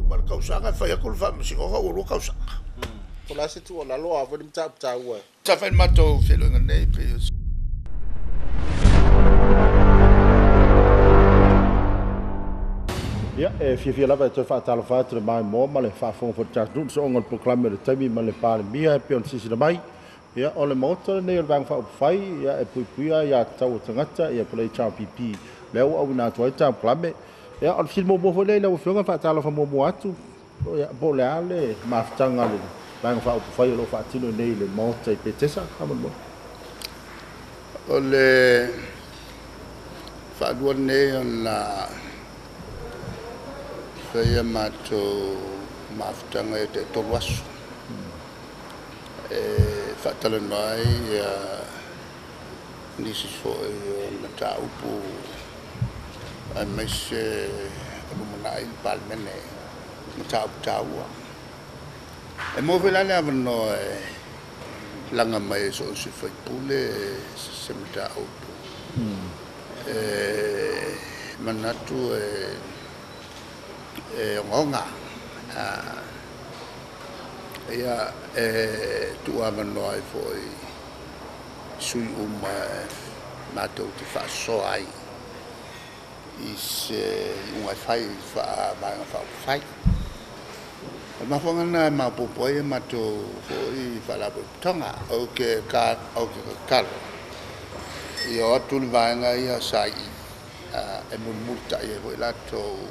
uma le tausaga e fai atu le faamasinoga ua 2 tausaga. Po o le a se tuualalo a o a foi le mataupu taua. Sa fai le matou feiloaiga nei pei o Ia, e fiafia lava e toe faatalofa atu i le maimoa ma le faafofoga foi a le tatou atunuu i le sooga o le polokalame o le taimi ma le Palemia e pei ona silasila mai. Ia, o le Maota lenei o le Vaega Faaupufai, ia, e puipuia aiatatau a tagata, ia, po o le HRPP, lea ua auina atu ai le tatou. Ia, o le fesili muamua foi lea i lau Afioga, faatalofa muamua atu, ia, po o le a le mafutaga a le Vaega Faaupufai o lo o faatino nei i le Maota i Petesa, faamolemole. O le faalua lenei ona faia matou mafutaga ia tai-3 aso e faatalanoa ai nisi foi o mataupu aemaise o lumanai le Palemene, mataupu taua. E maua foi la le avanoa e laga mai e so o se sui usufono se mataupu e manatu e ogaoga. Ia, e tuuavanoa ai foi sui usufono uma matou te faasoa ai i se iuga e fai faa-Vaega Faaupufai. O le mafuaaga lena e maopoopo ai a matou foi Faalapotopotoga. Ou te tatalo ia o atu le vaega ia sa i i e mulimulitai ai foi latou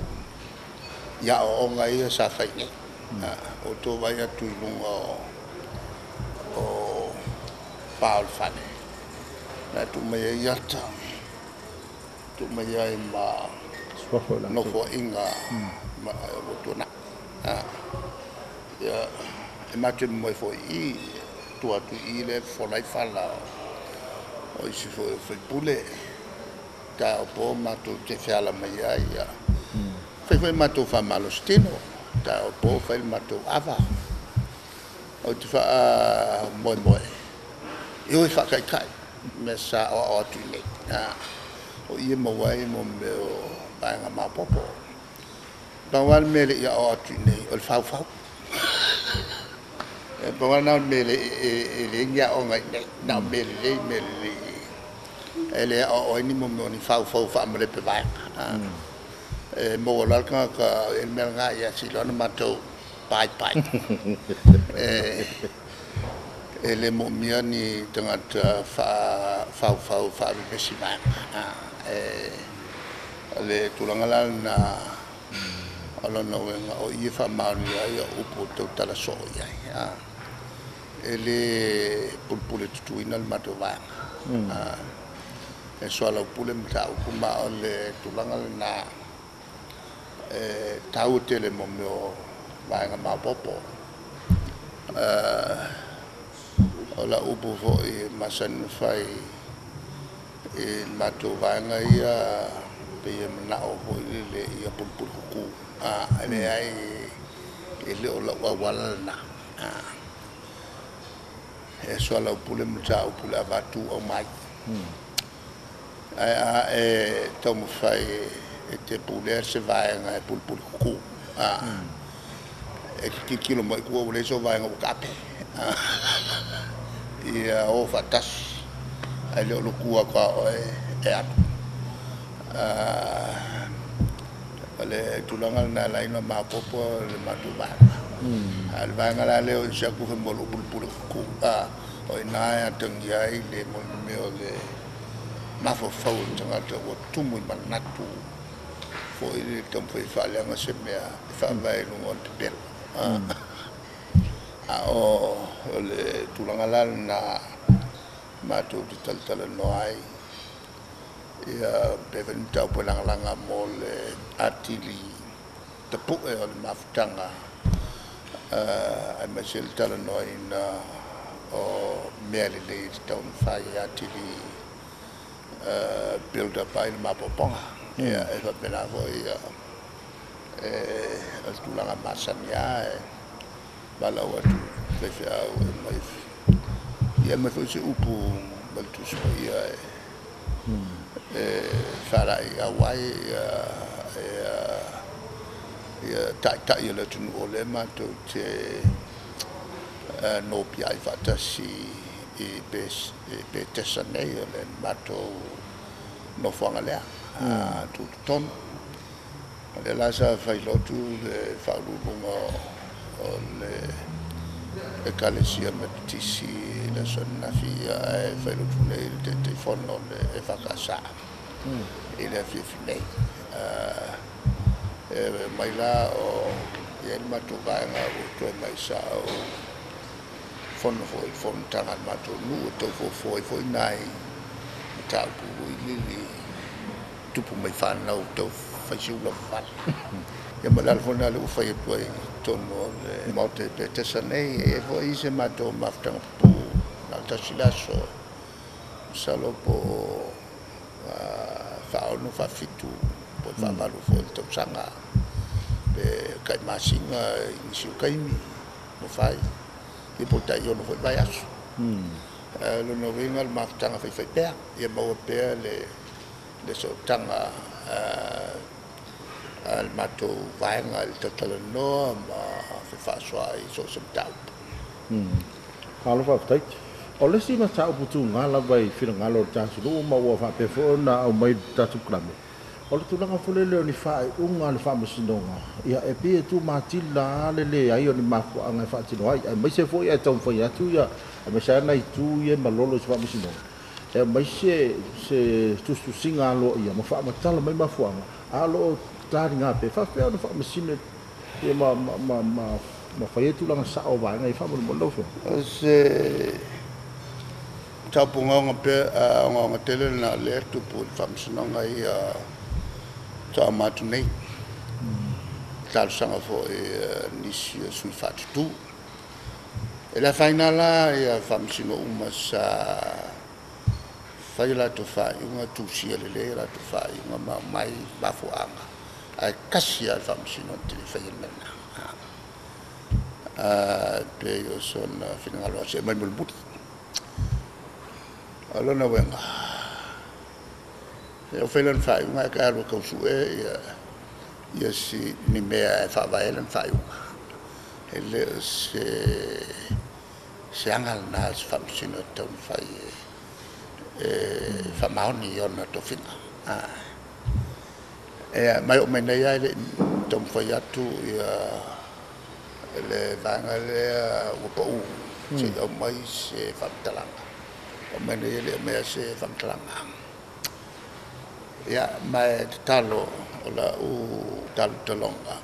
i aoaoga ia sa fai nei. Ua outou vaai atu i luga o pa o le fale, o la e tuu mai ai ata, tuu mai ai ma nofoaiga ua tuanai. Ia, e matou te momoe foi i i, tua atu i i lea e fofola ai fala o isi foi o sui usufono. Taeao po matou te feala mai ai, ia fai foi matou faamalositino, taeao po fai le matou ava. Ou te faamoemoe e o e faataitai mea sa aoao atu i inei. O i e maua ai mo mea o vaega maopoopo. Pau lava le mea e le i aoao atu i inei, o le faufau. E pau lava lena o le mea e leai ni aoaoga i inei, na o mea lelei mea lelei, e le aoao ai ni mea o ni faufau faamalepe vaega. E maua loa lava le tagata e i ai le mea lena, ia seiloga lava ona matou pai. E le moomia ni tagata faafaufau e faavevesi vaega. O le tulaga la lena o lona uiga o i e faamaonia ai au upu e tautala soo i ai. E le pulepuletutuina le matou vaega. E soalaupule mataupu ma o le tulaga lena e taua tele mo mea o vaega maopoopo. O lau upu foi e masani ona fai i le matou vaega ia, pei e manao foi lele ia pulepuletutu. E leai, e le o lau auala lena. E soalaupule mataupu i le avatu aumai. Ae a e taumafai e te pulea se vaega e pulepuletutu, e te tilotilo mai i tua ua leai sou vaega ua taape. Ia o faatasi, ae le o le tu atu lava o oe e alu. O le tulaga lena e ala ai ona maopoopo le matou vaega. A o le vaega la lea o isi atu fai mai o lou pulepuletutu, o i ina e atagia ai le mea o le mafaufau o le tagata ua tumu i manatu foi le taumafai e faaleaga se mea e faavae i luga o le pepelo. A o le tulaga la lena matou te talatalanoa ai, ia pe i ai foi ni mataupu e lagalaga mo le atili tapue o le mafutaga aemaise le talanoaina o mea lelei e tatau ona fai e atili build up ai le maopoopoga. Ia, e faapena foi o le tulaga masani lava e valaau atu i faifeau e aumai, ia aumai foi se upu mai le Tusi Paia e faalaeiau ai Ia ta'ita'i o le atunuu o lea matou te nopiai faatasi i Petesa nei o le matou nofoaga lea tutotonu. O lea la sa failotu le faauluuluga o le Ekalesia Metotisi i le aso ananafi, ae failotu nei le Taitaifono o le EFKS i le afiafi nei. E mai la o i ai le matou vaega ua toe mai sa ou fono foi i le fonotaga a le matou nuu e tau fuafua ai foi nai mataupu iliili tupu mai fanau tau fai si ulavavale. Ia ma le ala foi lena lea ua fai atu ai i totonu o le Maota i Petesa nei. E i ai foi se matou mafutaga pupuu na o le tasi le aso, masalo po o 46, 47 po o le 48 foi o le tausaga pe tai masina i nisi o taimi ua fai, ia po o le tai 6 foi vaiaso. O lona uiga o le mafutaga faifaipea, ia maua pea le sootaga a le matou vaega i le talatalanoa ma fefaasoaai i so o se mataupu. Malo faafetai. O le isi mataupu tuga lava i finagalo o le tatou atunuu ma ua faapea foi ona aumai i le tatou polokalame, o le tulaga foi lele o ni faaiuga a le Faamasinoga, ia e pei e tumatila lava le leai o ni mafuaaga e faatino ai, aemaise foi ae taumafai atu ia, aemaise lava nai itu ia e malolo i se Faamasinoga, e aumai se tusitusiga aloaia ma faamatala mai mafuaaga, a o lo o taliga pea, e faapefea ona faamasino ia ma fai ai tulaga sao o vaega ia faamolemole lau Afioga? O se mataupu ogaoga ogaoga tele lena o lea e tupu i le Faamasinoga ia faatoa uma atu nei. Talosaga foi a nisi o sui faatutu. E le afaina la ia Faamasino uma sa fai a latou faaiuga, tusia lelei a latou faaiuga ma aumai mafuaaga, ae tasi lava le Faamasino na te le i faia le mea lena. E pei o sona finagalo lava se i aumai mulimuli. O lona uiga, ua fai lana faaiuga ae toe alu e tau sue ia ni mea e faavae ai lana faaiuga. E le o se aga lena a se Faamasino e tatau ona fai e faamaoni i ona tofiga. Ma e oo mai nei lava e le i taumafai atu ia le vaega lea ua pau se i aumai se faamatalaga. Oo mai nei e le i aumaia se faamatalaga. Ia, ma e tatalo, o lau talotaloga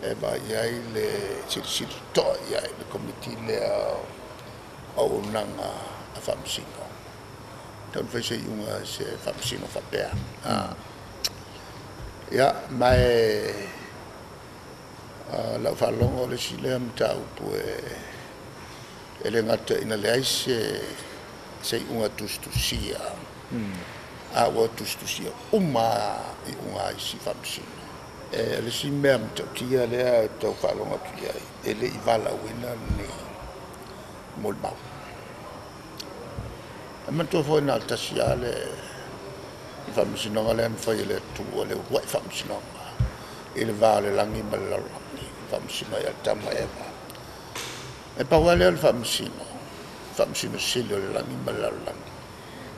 e vaai i ai le silasila totoa i ai le Komiti lea o Auaunaga a Faamasino. Tau ina fai se iuga i se Faamasino faapea. Ia, ma e o lau faalogo o le isi lea mataupu e le gata ina leai se iuga tusitusia, a ua tusitusia uma lava iuga a isi Faamasino. O le isi mea matautia lea e tau faalogo atu i ai, e le i valaauina ni molimau. E manatua foi na o le tasi lava le faamasinoga lea na fai e le Atua, le uluai faamasinoga i le va o le lagi ma le lalolagi, na faamasino ai Atamu ma Eva. E pau lava lea o le Faamasino, Faamasino Sili o le lagi ma le lalolagi,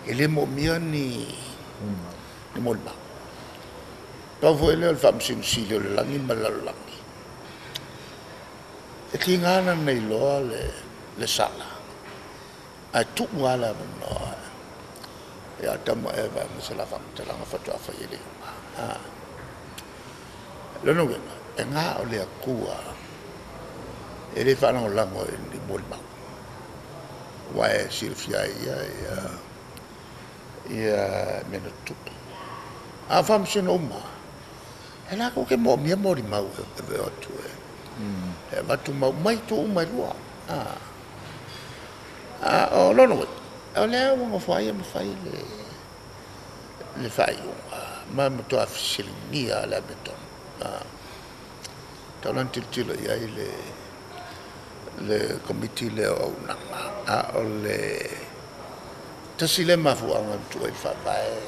e le moomia ni molimau. Pau foi lea o le Faamasino Sili o le lagi ma le lalolagi, e tiga lava ona iloa le sala, ae tuu lava le avanoa ia Atamu ma Eva e aumai se la faamatalaga faatoa fai ai le iuga. Lona uiga, e na o le Atua e le faalagolago i ni molimau, aua e silafia e ia ia mea na tutupu. A o Faamasino uma, e latou te moomia molimau e o atu e avatu ma aumai itu uma e lua. A o lona uiga, o lea ua nofo lava ia ma fai le faaiuga ma matua fesiligia lava le amiotonu. Tau la ina tilotilo i ai le Komiti lea o Auaunaga, a o le tasi lea mafuaaga na tuu ai le Faavae.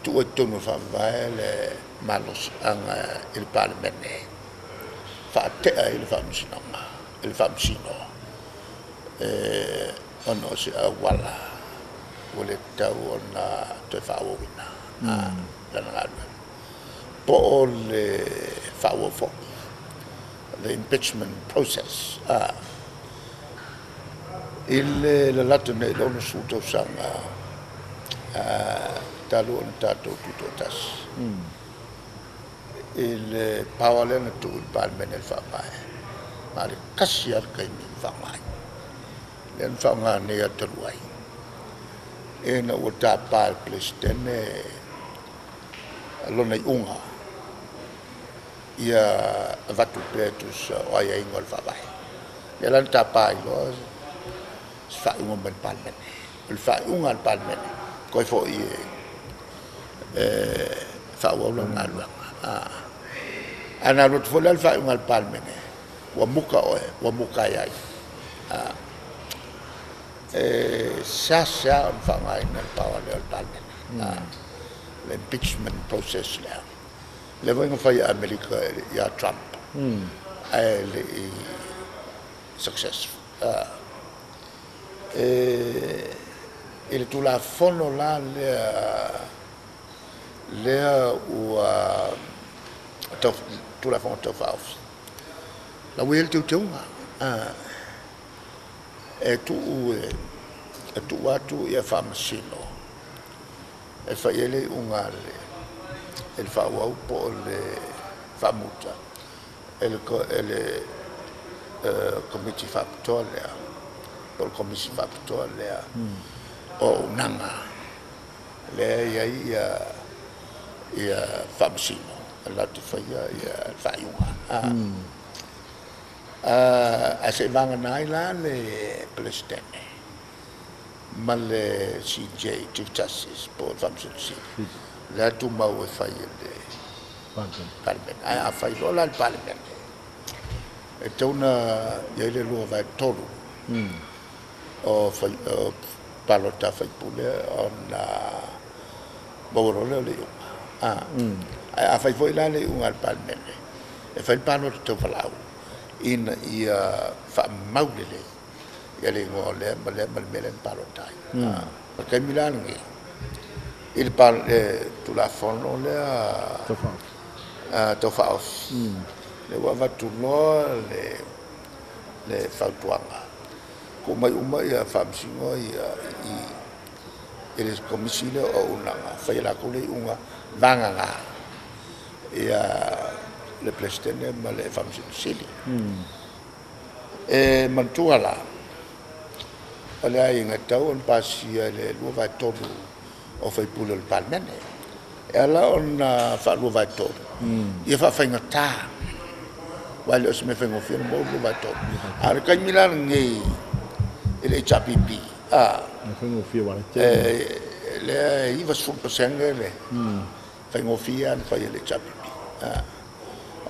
tuua i totonu o le Faavae le malosiaga i le Palemene faatea ai le Faamasinoga i le Faamasino ona o se auala ua le tatau ona toe faaauauina lana galuega po o le faaauau foi, the impeachment process. I le lalata nei i le 60 tausaga talu ona tatou tutoatasi, i le power lea na tuu i le Palemene e le Faavae, na o le tasi lava le taimi na faaaoga ai, lea na faaaoga nei lava talu ai, ina ua tapa e le Peresetene lona iuga ia avatu pea e tusa o aiaiga o le Faavae. Lea la na tapa ai loa se faaiuga mai le Palemene. O le faaiuga a le Palemene, toe foi e faaauau lana galuega. Ae na alu atu foi la le faaiuga a le Palemene, ua muta oe, ua muta ai ia ia. E seasea ona faaaogaina le power lea o le Palemene, le impeachment process lea. Lea foi na fai e Amerika ia Trump, ae le i successful. I le Tulafono la lea ua Tulafono Tau Faaofi, la ua i ai le teuteuga, e tuu atu Faamasino e fai i ai le iuga i le faaauau po o le faamuta e le Komiti Faapitoa lea, po o le Komisi Faapitoa lea o Auaunaga, lea e i ai Faamasino latou te faia le faaiuga. Ae seiavagana ai la le Peresetene ma le CJ, Chief Justice, po o le Faamasino Sili, lea e tumau e fai e le Palemene. Ae a fai loa la e le Palemene, e tatau ona i ai le 2/3 o palota a faipule ona maua loa lea o le iuga. Ae a fai foi la le iuga a le Palemene, e fai le palota taufalaau ina ia faamau lelei ia le igoa o lea ma lea ma le mea lea na palota ai. O le taimi la lenei, i le Tulafono lea Tau Faaofi, lea ua avatu loa le fautuaga, tuu mai uma ia Faamasino ia i le Komisi lea o Auaunaga, fai e latou le iuga vagana ia le Peresetene ma le Faamasino Sili. E manatua la, o le aiaiga e tatau ona pasia e le 2/3 o faipule o le Palemene. E ala ona faa-2/3, ia faafaigata, aua e le o se mea faigofie ona maua le 2/3. A o le taimi la lenei i le HRPP, lea e 90% le faigofie lava ona fai e le HRPP.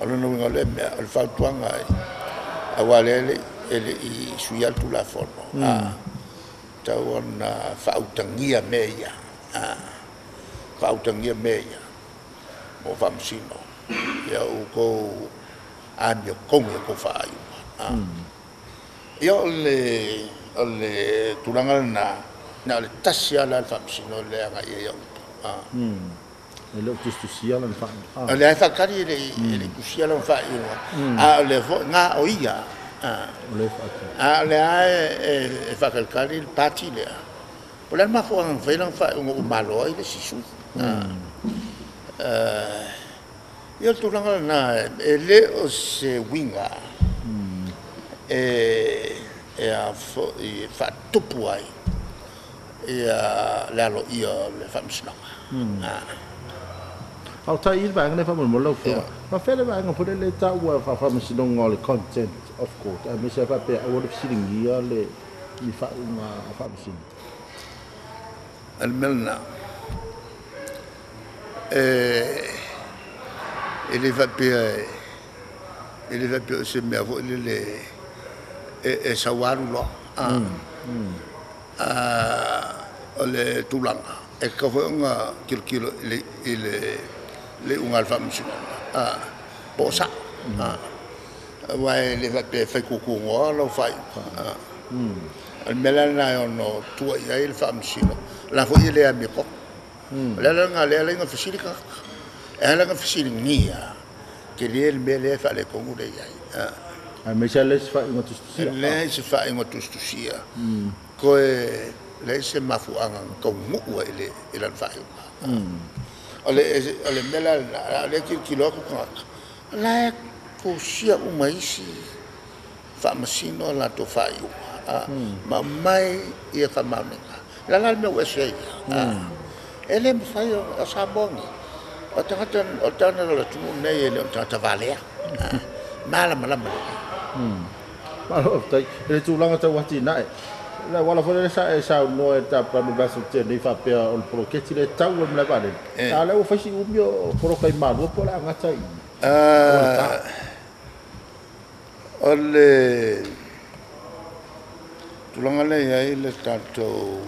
O lona uiga o lea mea, o le fautuaga aua lea e le i suia le Tulafono, tatau ona faautagia mea ia, faautagia mea ia mo Faamasino, ia outou amiotonu i a outou faaiuga. Ia o le tulaga lena, na o le tasi lava la le Faamasino lea e agai i ai au upu. E le o tusitusia lana faaiuga. O lea e faatali e le i tusia lana faaiuga, a o lea foi na o ia. A o lea e faatalitali le pati lea. O le a le mafuaaga na fai ai lana faaiuga ua malo ai le isi sui. Ia o le tulaga lena, e le o se uiga e a foi faatupu ai ia le aloaia o le Faamasinoga. A o tai i le vaega lea faamolemole lau Afioga, faapefea le vaega foi lele e taua faamasinoga o le contempt of court, aemaise ai faapea aua le fesiligia le ni faaiuga a faamasino? O le mea lena, e le faapea o se mea foi lele e sau alu loa. O le tulaga, E tatau foi ona tilotilo i le iuga a le Faamasinoga po o sa'o, aua e le faapea e fai tutunoa lau faaiuga. O le mea la lena e ono tua i ai le Faamasino, o la foi e le amiotonu. O le ala lena o lea e ala ai ona fesili tagata. E ala ona fesiligia, tele le mea lea e faaletonu lea e i ai. Aemaise lava le isi faaiuga tusitusia. E leai se faaiuga tusitusia, toe leai se mafuaaga na taunuu ai i lana faaiuga. O le mea la lena, a o lea e tilotilo atu tagata, o la e tusia uma e isi faamasino a latou faaiuga ma aumai ia faamaoniga. O le a la le mea ua ese ai ia? E le mafai o Samoa nei, o tagata o le atunuu lenei e le o ni tagata valea, malamalama lelei. Malo faafetai. I le tulaga tau atinae, le auala foi lea sa e saunoa i le tapamu i le vaiaso tea nei faapea o le poloketi lea e tau i le malae vaalele, a o lea ua fai si umi o poloka i Malua po o le a gata i i? O le tulaga lea e i ai le tatou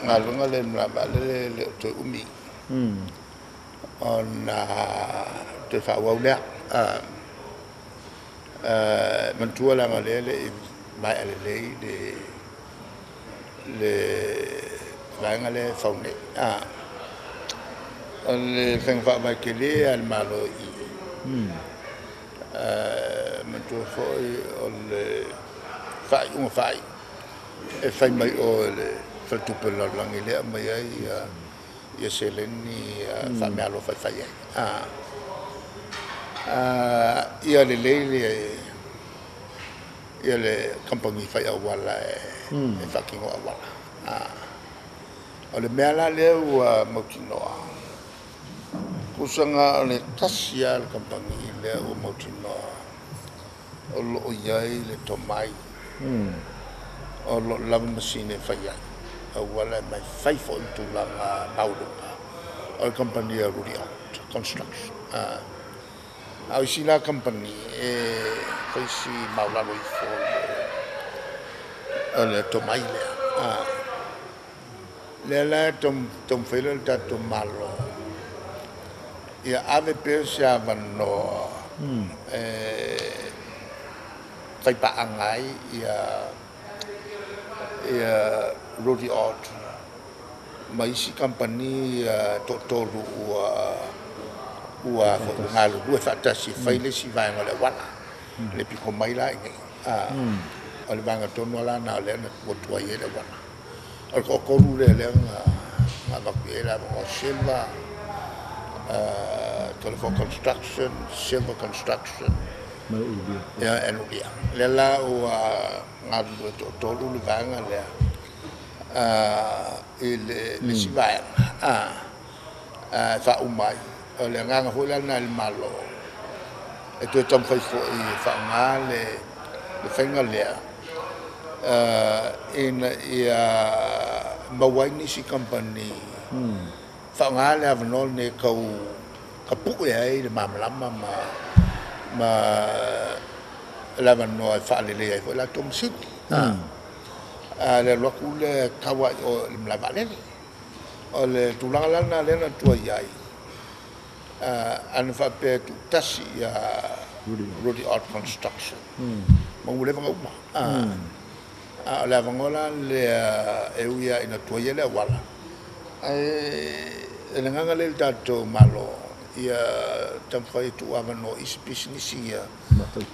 galuega lea i le malae vaalele e le o toe umi ona toe faaauau lea. Manatua leaga o lea e le i maea lelei le vaega lea e fau nei. O le faiga faavae tele lava a le Malo i i, manatua foi o le faaiuga faaiu e fai mai o i le Faletupe o le Lalolagi lea e aumai ai ia seleni faameaalofa e fai ai. Ia lelei le kamupani fai auala e faatino auala. O le mea la lea ua mautinoa, tusa na o le tasi lava le kamupani lea ua mautinoa o lo o i ai le tomai, o lo o lava masini e fai ai auala ma e fai foi i tulaga maualuga, o le kamupani a Rudy Art Construction. A o isi la kamupani e fai si maualalo ifo o le tomai lea. Lea la e taumafai le tatou Malo ia ave pea se avanoa e faipaaga ai ia Rudy Art ma isi kamupani toatolu ua galulue faatasi e fai le isi vaega o le auala, le pito mai la i inei. O le vaega tonu lava lena o lea ua tuai ai le auala. O le toatolu lea lea na avatu i ai le avanoa, Silva Toleafoa Construction, Silva Construction and Ulia. Lea la ua galulue toatolu le vaega lea i le isi vaega e faauma ai. O le agaga foi la lena i le Malo e toe taumafai foi e faaaoga le faiga lea ina ia maua ai nisi kamupani, faaaoga le avanoa lenei e tau tapue ai le malamalama ma le avanoa e faaleleia ai foi latou masini. Le alu atu lea tau lava i o i le malae vaalele. O le tulaga la lena lea na tuai ai, ana faapea e tuutasi ia Rudy Art Construction, ma ua leva ona uma. A o le avanoa la lea e ui lava ina tuai ai le auala, ae le agaga lea i le tatou Malo ia taumafai e tuuavanoa i isi pisinisi ia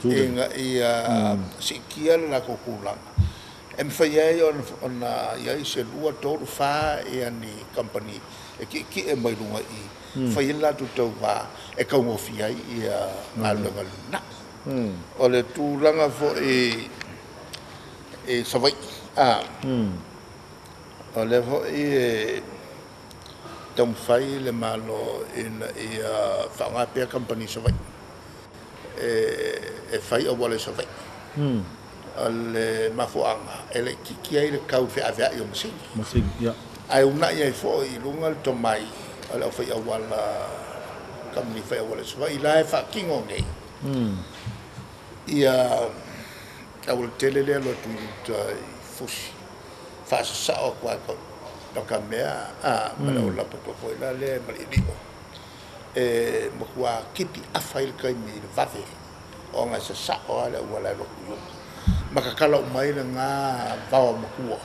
ina ia siitia le latou tulaga e mafai ai ona i ai se 2, 3, 4 ia ni kamupani e tietie mai luga i i, fai ai le latou tauva e taugofie ai ia galuega i le lumanai. O le tulaga foi i Savaii, o lea foi e taumafai le Malo ina ia faaaoga pea kamupani i Savaii e fai auala i Savaii. O le mafuaaga e laitiiti ai le tau feaveai o masini. Masini, ia. Ae uunai ai foi i luga le tomai o le aufai auala, kamupani fai auala i Savaii la e faatino nei ia aualatele lea e alu atu i uta i Fusi. Faasasao atu ai ka mea ma le lapato foi la lea ma le ili'o e matuā kipi afa ai le taimi i le vave ona e sasa'o a le auala e alu atu i uta ma tatala uma ai lagā vao matua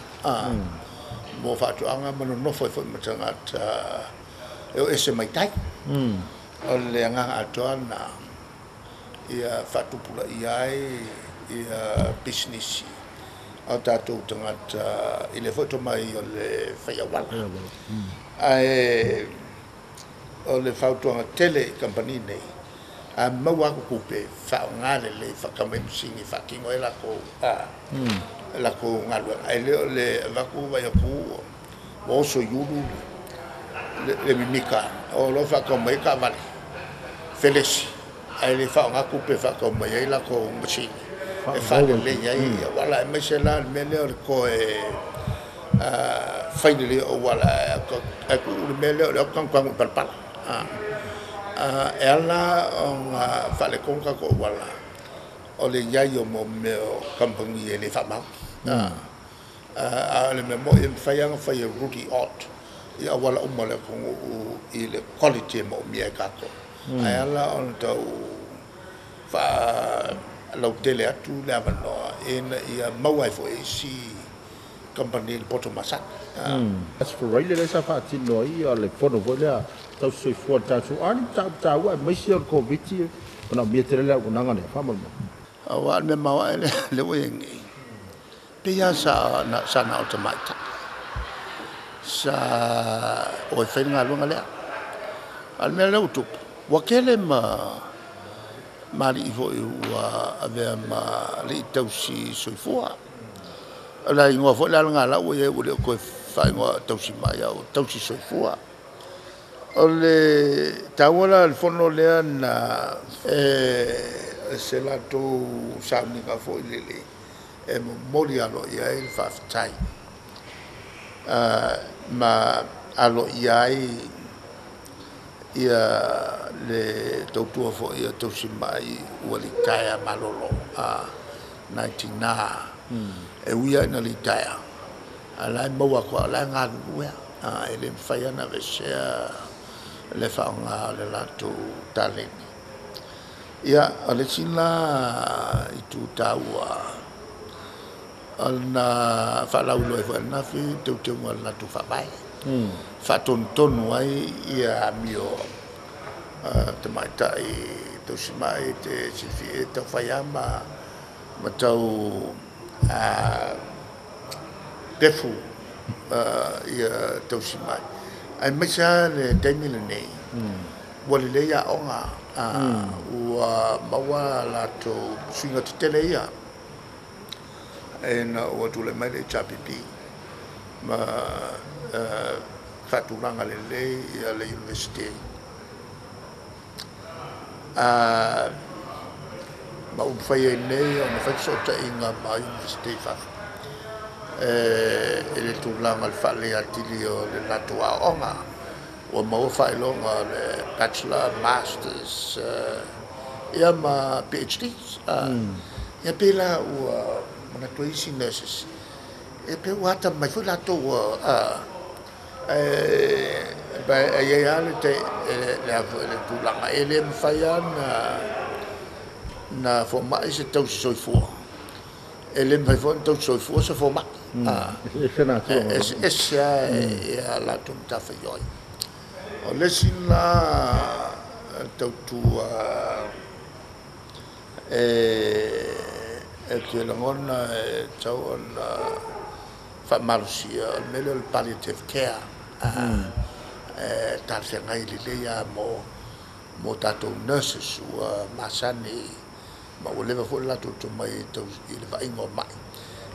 mo faatoaga ma nonofo ai foi ma tagata e o ese mai tai. O le agaga atoa lena ia faatupulaia ai ia pisinisi a o tatou tagata i le foi tomai o le faiauala. Ae o le fautuaga tele i kamupani nei, a maua atu tupe, faaaoga lelei, faatau mai masini e faatino ai latou galuega. E le o le avatu vaai atu ua oso i ulu le mimita o loa faatau mai taavale felesi, ae le faaaoga tupe e faatau mai ai latou masini e faalelei ai auala, aemaise la le mea lea o le toe fai lelei o auala ae tuu le mea lea o le o atu tanutanu i palapala. E ala ona faaletonu tatou auala, o le i ai o mo mea o kamupani e le faamaoni. A o le mea moi e mafai lava ona fai e Rudy Ott i auala uma o le atunuu i le quality e moomia e tatou. Ae ala ona tau faalautele atu le avanoa ina ia maua ai foi isi kamupani le poto masani. Aso Faraile lea sa faatino ai le fono foi lea tausisoifua le tatou a ni mataupu taua aemaise o le Koviti manaomia tele le auaunaga lea faamolemole. Auā o le mea maoae lea ua i ai nei, pei lava sa na o tamaitai sa o e fai le galuega lea. A o le mea lea ua tupu, ua tele ma alii foi ua avea ma alii tausi soifua. O le igoa foi la lena o la ua i ai ua le o toe faaigoa tausimai a ua tausi soifua. O le taua la o le fono lea na e se latou sauniga foi lele e momoli aloaia ai le faafetai ma aloaia ai ia le tautua foi a tausimai ua litaea malolo nai tina e ui lava ina litaea a o la e maua atu lava o la e galulue lava. E le mafai lava ona aveesea le faaaoga o le latou taleni. Ia, o le isi la itu taua ona faalauiloa ai foi ananafi teuteuga o le latou faavae, faatonutonu ai ia amio a tamaitai tausimai. E te silafia e taufai lava ma tau pefu ia tausimai, aemaise lava le taimi lenei ua lelei aoga, ua maua latou suiga tetele ia ina ua tulai mai le HRPP ma faatulaga lelei ia le Iunivesite ma ua mafai ai nei ona fai fesootaiga ma Iunivesite i fafo i le tulaga o le faaleleia atili o le latou aoaoga. Ua maua faailoga o le Bachelor, Masters ia ma PhDs. Ia pei la ua manatu ai isi nurses, e pei ua atamamai foi latou ae i ai lava le tulaga e le mafai lava ona fomai se tausi soifua, e le mafai foi ona tausi soifua se fomai. E E eseese lava ia latou matafaioi. O le isi la tautua e te lagona e tatau ona faamalosia, o le mea lea o le palliative care, e talafeagai lelei lava mo tatou nurses ua masani ma ua leva foi le latou tomai i le vaaiga o mai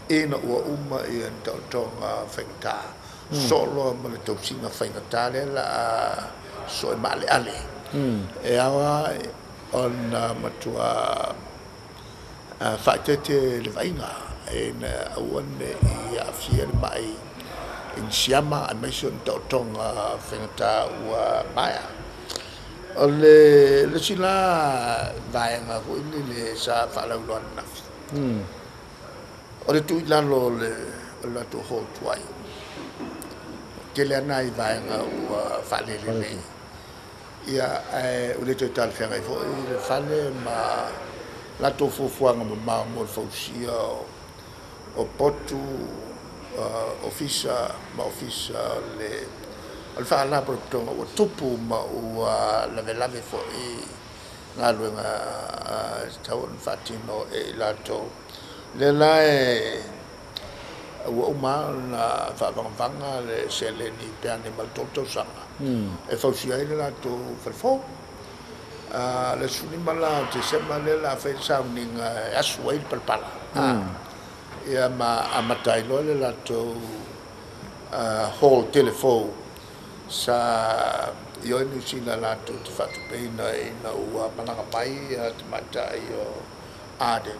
ina ua uma ni taotoga faigata, soo loa ma le tausiga faigata lea o le a soo e maaleale. E ao lava ona matua faaeteete le vaaiga ina ia aua ne i aafia le mai i ni siama aemaise o ni taotoga faigata ua maea. O le isi la vaega foi lele sa faalauiloa ananafi, o le tuu i lalo o le o le latou hall tuai. Tele lava nai vaega ua faalele nei. Ia, ae ua le toe talafeagai foi le fale ma latou fuafuaga mamao mo le fausia o potu, ofisa ma ofisa o le Faalapotopotoga ua tupu ma ua lavelave foi galuega e tatau ona faatino e i latou. O lea la ua uma ona faavagavaga le seleni pe a nei ma le 3 tausaga e fausia ai le latou fale fou. Le 15 la o Tesema lea o le a fai le sauniga e asu ai le palapala. Ia ma amata ai loa le latou hall tele fou sa ioe Niu Sila latou te faatupeina ina ua malaga mai tamaitai o Arden.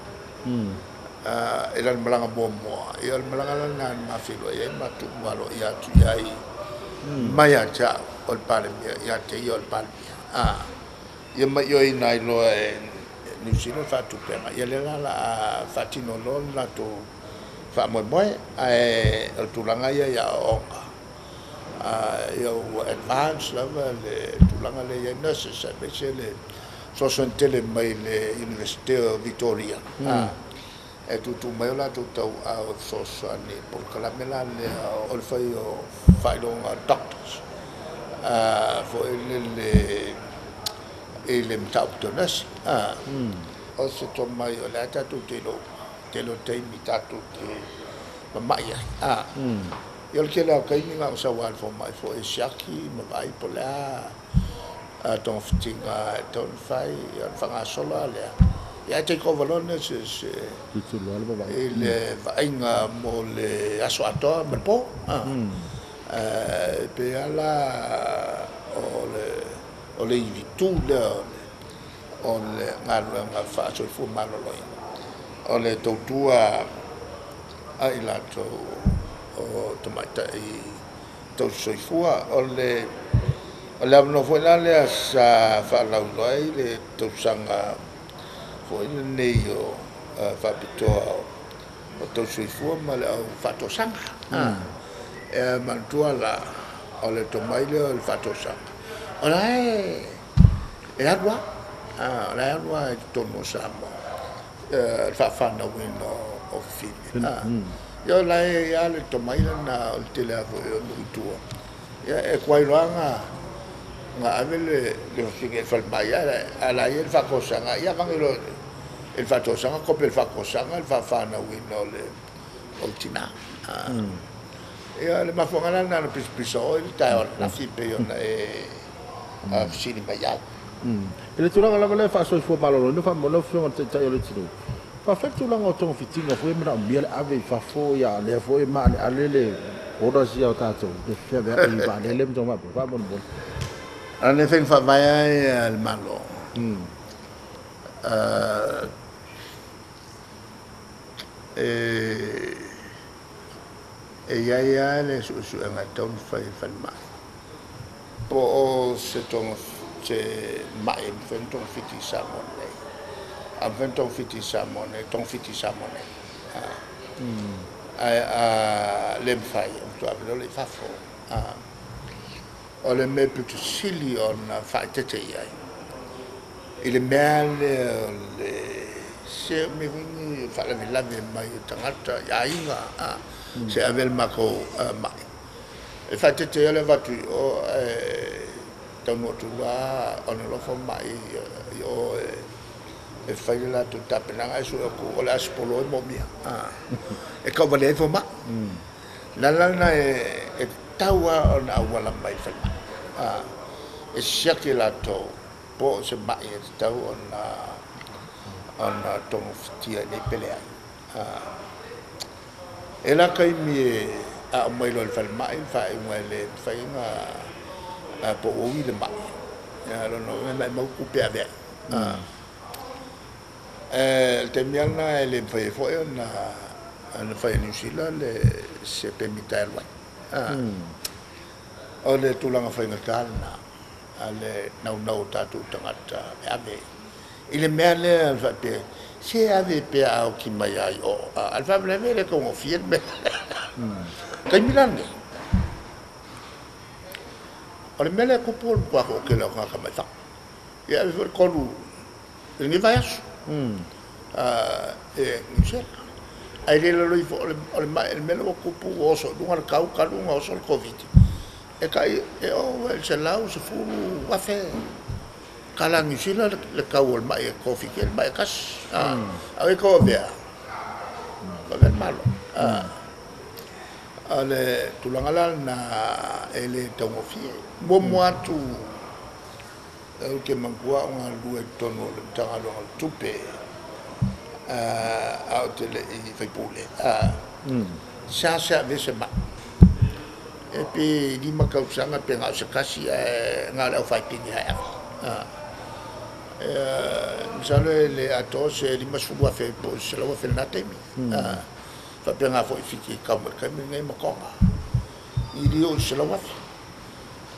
E lana malaga muamua, ia o le malaga lana na mafeiloai ai ma tuuina aloaia atu i ai mai ia te au o le Palemia, ia te ia o le Palemia. Ia ma ioeina ai loa e Niu Sila le faatupega, ia lea la o le a faatino loa le latou faamoemoe, ae o le tulaga ia i aoaoga. Ia ua advance lava le tulaga lea i ai nurses, aemaise le fesoasoani tele mai le Universite o Victoria. E tuutuu mai o latou tauau e fesoasoani i le polokalame la lea o le fai o faailoga doctors foi lele i le mataupu tau nursing. O se tomai o lea tatou te iloa uma, tele o taimi tatou te mama'i ai. Ia o le tele lava o taimi na o sau lava i le fomai foi e siaki ma vaai po o le a togafitiga e tatau ona fai, ia ona faagasolo lava lea. Ia ae take over loa le nurses i le vaaiga mo le aso atoa ma le po. E pei lava la o le ivitu lea o le galuega faasoifua maloloina, o le tautua a i latou o tamaitai tausisoifua. O le avanoa foi la lea sa faalauiloa ai le tausaga foi lenei o faapitoa o tausisoifua ma le au faatosaga. E manatua la o le tomai lea o le faatosaga, o la e alu lava, o la e alu lava i totonu o Samoa, le faafanauina o fafine. Ia o la e i ai le tomai lena o le tele lava foi o nuu i tua. Ia e tuai loa na ave le fafine i le falemai, a la e i ai le faatosaga, ia avage loa i le faatosaga, kope le faatosaga, le faafanauina o le tina. Ia le mafuaaga la lena na pisapisa oi le taeao ananafi pei ona e fesili mai ai. I le tulaga lava lea faasoifua maloloina faamolemole lau Afioga i le Taitai o le atunuu, faafetai le tulaga o togafitiga foi e manaomia le ave i fafo, ia lea foi e maaleale le orders ia o tatou le feaveai i vaalele ma tulaga faapea faamolemole. A le faiga faavae ai a le Malo, e i ai lava le suesuega e tatau ona fai e le falemai, po o se mai e mafai ona togafiti i Samoa nei. A mafai ona togafiti i Samoa nei, togafiti i Samoa nei. Ae a le mafai, e matua ave loa lea i fafo. O le mea pito sili ona faaeteete i ai, i le mea lea o le se mea foi ni faalavelave mai o tagata i aiga, se ave le matou mai. E faaeteete ai le avatu i o, ae taunuu atu loa ona alofa mai i o e fai le latou tapenaga, ae sue atu o le aso polo e moomia. E tauvalea ai fomai. Le ala lena e tatau lava ona auala mai i le falemai. E siaki e latou po o se mai e tatau ona togafitia i nei pe leai. E la taimi e aumai loa i le falemai le faaiuga e le mafai ona po ua ui le mai. Ia lona uiga e maumau tupe ave ai. Le taimi lava lena e le mafai ai foi ona fai e Niu Sila le se pemita e alu ai. O le tulaga faigata lena a le naunau o tatou tagata e ave i le mea lea o le faapea, se ave pea a oti mai ai o. A le faalavelave e le taugofie le mea. Taimi la lenei, o le mea lea e tupu o le matua toatele o tagata mai fafo. Ia e ave foi le tolu i lenei vaiaso i Niu Sila. Ae le lalo ifo o le mai, le mea lea ua tupu ua oso i luga le tau talu ona oso le Koviti, e tai e oo i le $110,000 tala Niu Sila le tau o le mai e togafiti ai le mai e tasi. A o ai e tauavea? Tauavea le Malo. O le tulaga la lena e le taugofie. Muamua atu ou te manatua a o galulue i totonu o le Matagaluega o le Tupe a ou te le i faipule, seasea aveese mai. E pe 5 tausaga pe na o se tasi ae na o le aufaipine lava e ave. Masalo e le atoa se $50,000 po o se $100,000 i lena taimi. Faapena foi i Fiti e tau mai i le taimi lenei ma Toga, i le oo i le $100,000.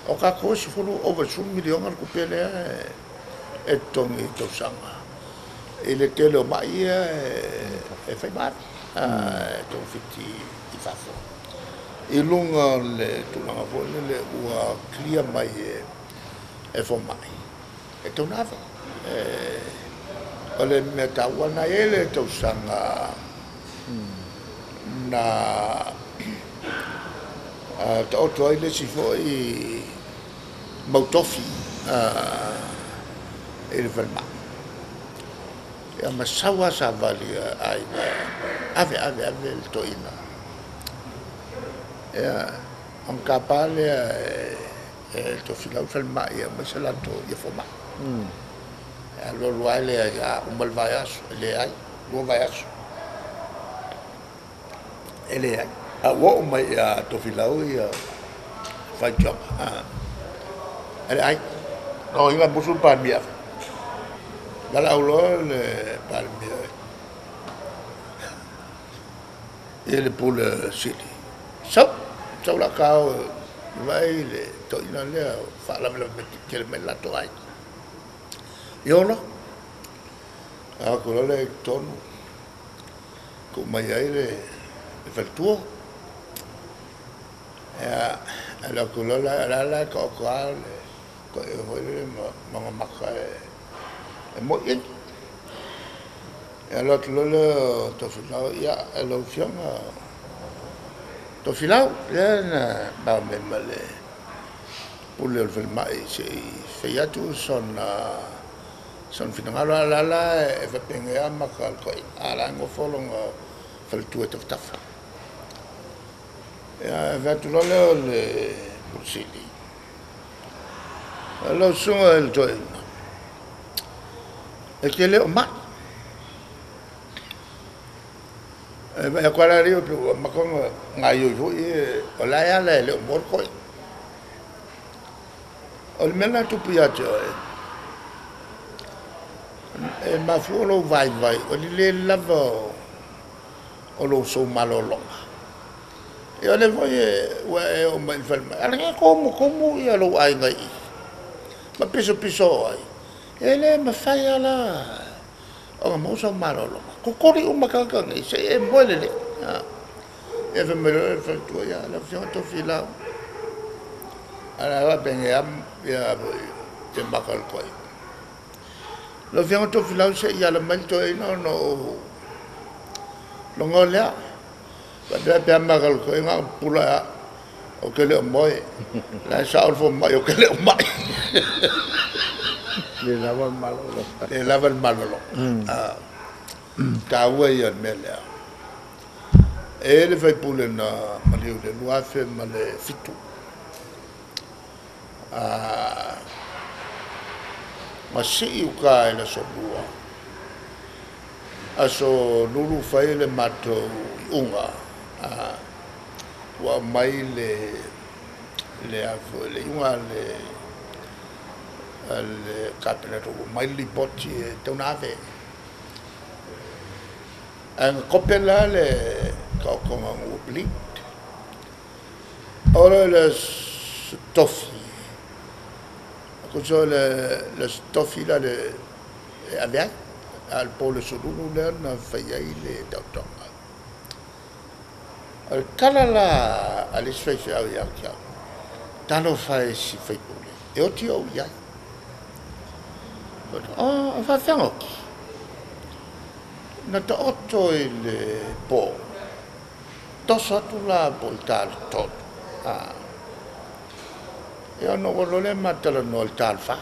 O tatou e 10, ova i le $10 miliona le tupe lea e totogi i le tausaga i le tele o mai ia e fai ma ave, e togafiti i fafo. I luga o le tulaga foi lele ua clear mai e fomai, e tatau ona ave. O le mea taua lena, e i ai le tausaga na taoto ai le isi foi mau tofi i le falemai. Ia ma sau lava savali a aiga, ave, ave, ave le toeaina. Ia, ona tapa lea e Tofilau le falemai e aumai se latou ia fomai. E alu alu lava lea ia uma le vaiaso, e leai, 2 vaiaso, e leai. A ua oo mai ia Tofilau ia faitioga, e leai. No inga musu le Palemia. Valaau loa le Palemia i le Pule Sili. Sau, sau la kao vaai le toeaina lea faalavelave tele mai le latou aiga. Ia ola, a atu loa lea i totonu, tuu mai ai le faletua. Ia, alu atu loa la la e taoto lava le toeaina foi lele ma ona mata e moi ai. Ia alu atu loa lea o Tofilau, ia lau Afioga Tofilau, lea na bao mai ma le pule o le falemai se i fai atu sona finagalo. A la la e faapegea maka o le toeaina, a la e nofo lona faletua e tafatafa. Ia, e fai atu loa lea o le Pule Sili, lau susuga i le toeaina, e te le o mai. E vaai atu lava la pe ua amata ona gaoioi foi o la e ala e le o moa le toeaina. O le mea lena e tupu ia te oe, e mafua lou vaivai, o le le lava o lou sou malologa. Ia o lea foi ua e oo mai i le falemai, a o lenei e tumutumu ia lou aiga i i, ma pisopiso ai, e le mafai lava la ona maua sau malologa. Totoli uma tagata nei, se i e moe lelei. Ia fai mai loa le faletua, ia lau Afioga Tofilau, a la faapegea ia maka o le toeaina. Lau Afioga Tofilau se i ala mai le toeaina ona ou logo lea. Faapea pea maka o le toeaina ona pupula ea, ou te le o moe. La e sao le fomai ou te le o mai. Le lava le malolo. Le lava le malolo. Taua ia le mea lea. E le faipule na maliu le 2007. Ma sii uka e le aso lua. Aso lulu fai le matou iuga. Ua aumai le iuga a le Kapeneta, ua aumai le lipoti e tatau ona ave. Ae na kope la le taotoga ua bleed. O le tofi, tusa o le tofi la le ave ai, a o le po o le aso lulu lea na fai ai le taotoga. O le tala la a le isi faifeau ia te au, talofa e si faipule, e oti ou i ai. O faafefea ona oti? Na taoto i le po, toso atu la po o le ta o le 3, ia ona ou alu loa lea ma talanoa i le ta o le 4.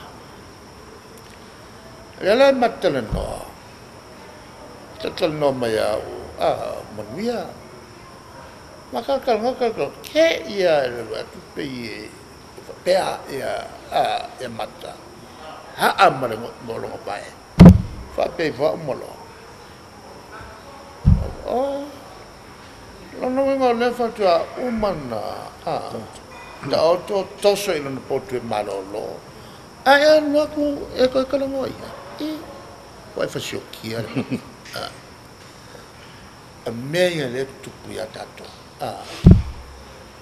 O lea la ma talanoa, talatalanoa mai au, manuia. Ma talatalanoa, talatalanoa, te i lava i le alu atu pei e faapea ia mata, haa ma lona vae, faapea ifo lava uma loa. O lona uiga o lea faatoa uma ona taoto toso i lona potu e malolo, ae alu atu e toe talanoa i ai. Ua e fasiokia le mea ia lea e tutupu ia tatou.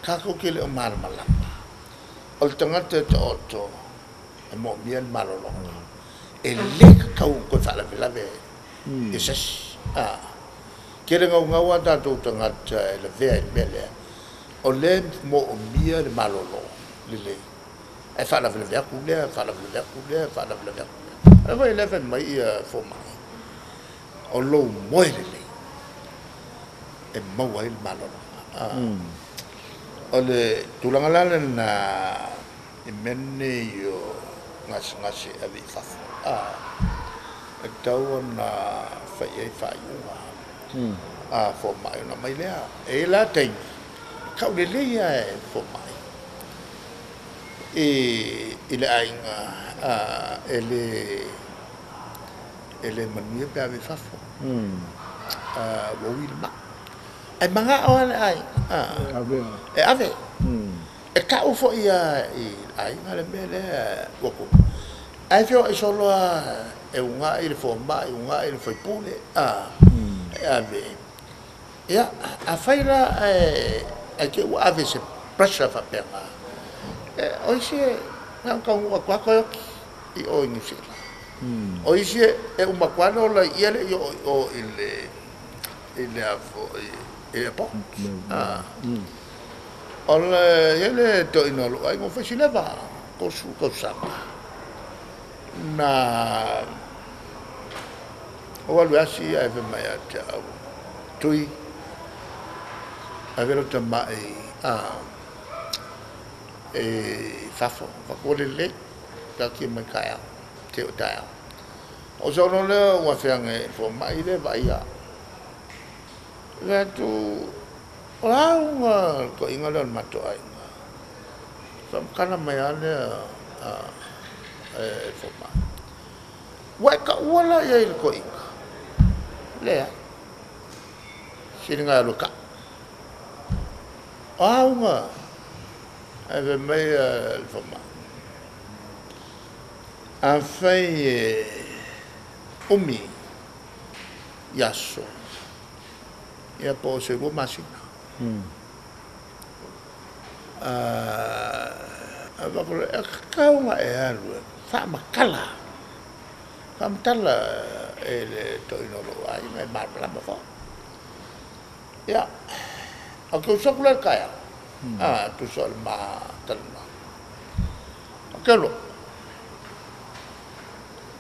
Tatou te le o malamalama. O le tagata e taoto e moomia le malologa. E le tatau ona toe faalavelave i se isi. Tele naunau a tatou tagata e lavea i le mea lea. O lea e moomia le malolo lelei. Ae faalavelave atu lea, faalavelave atu lea, faalavelave atu lea. O le foi lea fai mai ia fomai, o lou moe lelei e maua ai le malologa. O le tulaga la lena i mea nei o gasegase e ave i fafo, e tatau ona fai i ai faaiuga a fomai ona aumai lea. E i ai la taimi, tau lelei lava e fomai i le aiga e le manuia pe ave i fafo. Ua ui le mai. Ae manao lava le aiga e ave. E tau foi lava i le aiga le mea lea ua tupu. Ae feoai solo lava e uunai le fomai, uunai le faipule, e ave. Ia, afai la ae te i ua ave se pressure faapena, o isi e na ona taunuu atu lava toe oti i o i Niu Sila. O isi e uma atu lava le ola i i ae le i oo i o i le airport. O le i ai le toeaina o lou aiga ua fai si leva, 30 tausaga, na ou alu e asi ae fai mai ia te au, Tui, ave lau tamai e fafo, fatu lelei, taatia mai taeao, te o taeao. O sau loa lea ua feaga e fomai lea vaaia. Fai atu, o le a uga le toeaina lea o le matou aiga. Faamatala mai lava lea e fomai. Ua e taua la i ai i le toeaina? Leai. Sili na alu e tau. O a uga? Ae fai mai le fomai. Afai e umi i aso, ia po o se 2 masina. E tatau ona e alu e faamatala. Faamatala e le toeaina o lou aiga e malamalama foi. Ia, o te usu atu la i le taeao, tusa o le ma talanoa. O te alu atu,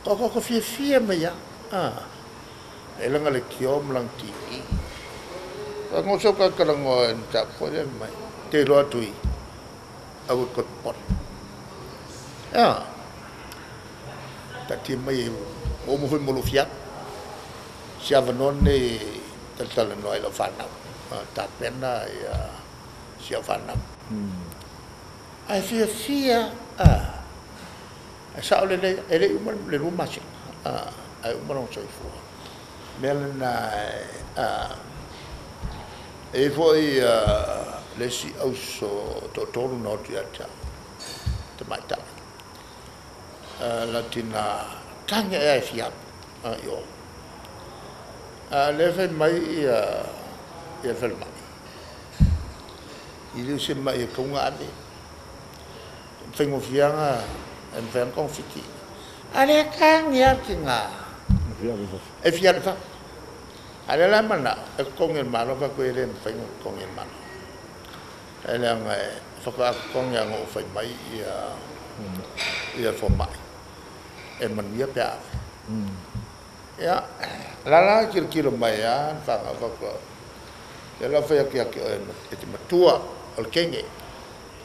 ko fiafia mai lava. E laga le tio ma lana TV. Ka sau ka talanoa e mataupu foi lea mai. Te iloa atu i au e toe popole. Ia, taatia mai e ua uma foi mo lou fialu. Si avanoa lenei talatalanoa ai lau fanau. Tapena ia si au fanau. Ae fiafia, e sao lelei, e le i uma le 2 masina. Ae uma lona soifua. Mea lena e foi le isi auso toatolu na otu ia te au, tamaitai. Latina tagi ae e fialu i o. Lea fai mai ia falemai. I le o se mai e taunga ave. Faigofieaga e mafai ona togafiti. A lea tagi lava le tina e fialu i fafo. A le la mana e totogi e le Malo, fai e le mafai ona totogi e le Malo. E leaga e faatoa totogi lava na ou fai mai ia fomai e manuia pe a ave. Ia, la la tilotilo mai lava le fanau faatoa. Ia la fai atu ia te oe e te matua o le teine.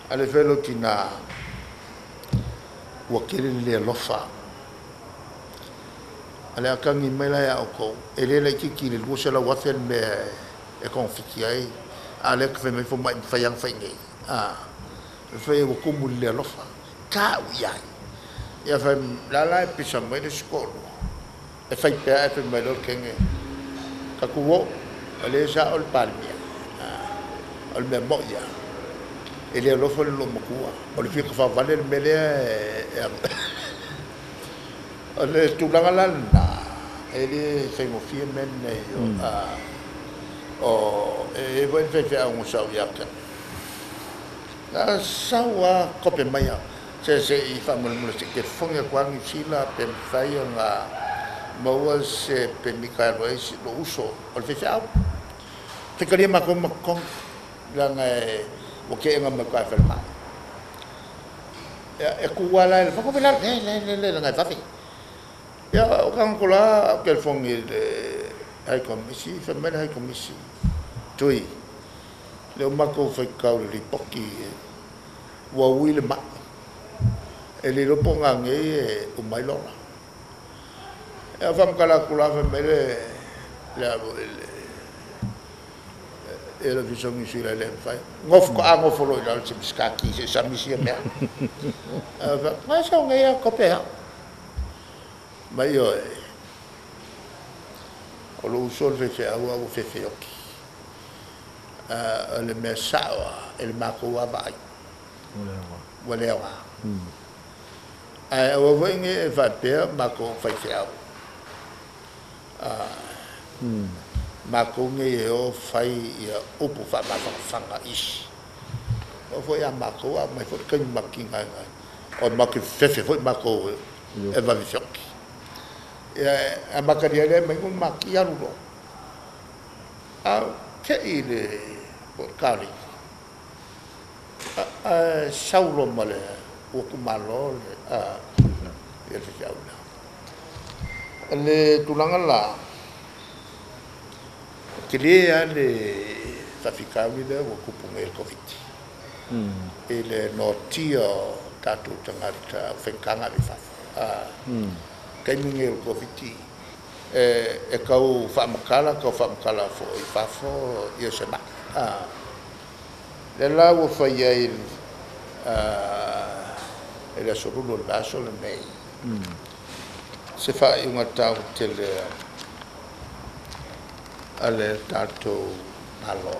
A le fai lou tina ua tele le le alofa. A le atagi mai la ia outou, e le laitiiti i le 200,000 le mea e togafiti ai, a o lea e te fai mai fomai e mafai lava ona fai nei. E fai ua tumu i le le alofa. Tau i ai. Ia fai, la la e pisa mai le isi toalua, e fai pea ae fai mai loa le teine, tatou o, o lea sa o le Palemia. O le mea moi lava, e le alofa le loomatua, o le fia tafaovale le mea lea e o le tulaga la lena, e le faigofie mea nei o e i ai foi le faifeau na sau ia te au. Na sau lava kope mai au, se i faamolemole se i telefoni atu lava Niu Sila pe mafai ona maua se pemita e alu ai lou uso o le faifeau. Faitalia matou ma totogi, leaga ua teena mai uta e falemai. Ia, e tu lava la i le fatu, le, le, le, le, leaga e vave. Ia, o tago la au telefoni i le High Commission, fai mai le High Commission, Tui, lea ua matou faitau i le lipoti ua ui le mai. E le iloa po o nanei e uma ai lola. Ia faamatala atu la fai mai le le le Ofisa o Niu Sila e le mafai. Nofo a nofo loa i lalo se misikati se samisi ia mea. Ngai sau nei a kope au. Mai oe, o lou uso le faifeau a ua fefeoki. O le mea sao e le matou lava vaai. Ua le aoga. Ae aua foi ne i faapea matou faifeau. Matou nei e o fai ia upu faamafanafana isi. O foi a matou a mai foi le taimi matou tigaina ai. O matou te fefe foi matou e vave feoki. Ia a matalia lea mai no maki alu loa. A te i le po kali. A sau loa ma le ua kumalo le ia le faifeau lea. Le tulaga la, tele lava le faafitauli lea ua tupu nei i le Koviti. I le noatia o tatou tagata faigata ave i fafo. Taimi nei o le Koviti, e tau faamatala, tau faamatala foi i fafo ia se mai. Lea la ua fai ai e le aso Lulu o le vaiaso lenei, se faaiuga tau tele a le tatou Malo.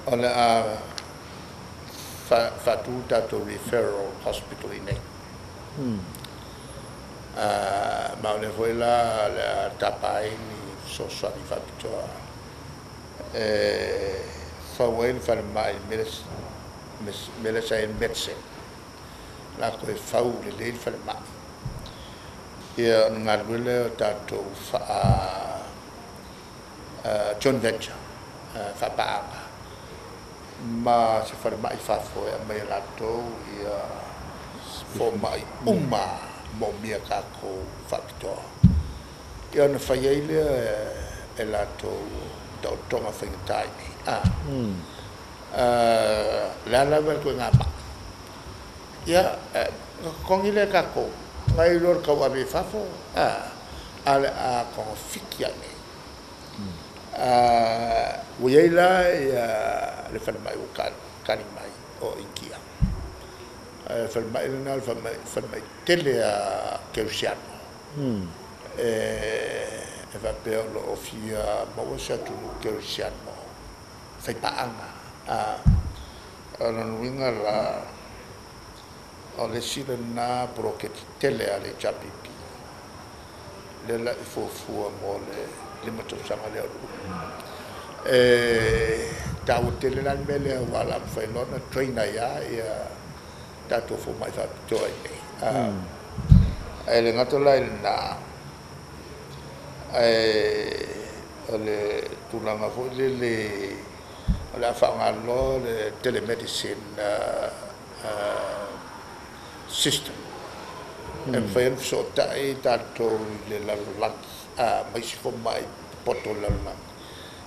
O le a faatu tatou referral hospital i nei. Ma o lea foi la le a tapa ai ni fesoasoani faapitoa e fau ai le falemai mea sa i ai le Medicine. La toe fau lelei le falemai. Ia ona galulue lea o tatou joint venture, faapaaga ma se falemai fafo e aumai e latou ia fomai uma moomia tatou faapitoa. Ia ona fai ai lea e latou taotoga faigata i nei. Le a lava le ituaiga mai. Ia, totogi lea tatou, nai lo le tau ave i fafo, a le a togafiti ai nei. Ua i ai la ia le falemai ua tali mai o Initia. Falemai lena o le falemai tele a kerisiano. E faapea o loo fia maua se atunuu kerisiano faipaaga. O lona uiga la, o le isi lena poloketi tele a le HRPP. Lea la i fuafua mo le 5 tausaga lea o le E taua tele la le mea lea ua la mafai loa ona train ai lava ia tatou fomai faapitoa i nei. Ae le gata la i lena, Ae o le tulaga foi lele o le a faaaogā le telemedicine system e mafai ona fesootai tatou i le lalolagi ma isi fomai popoto o le lalolagi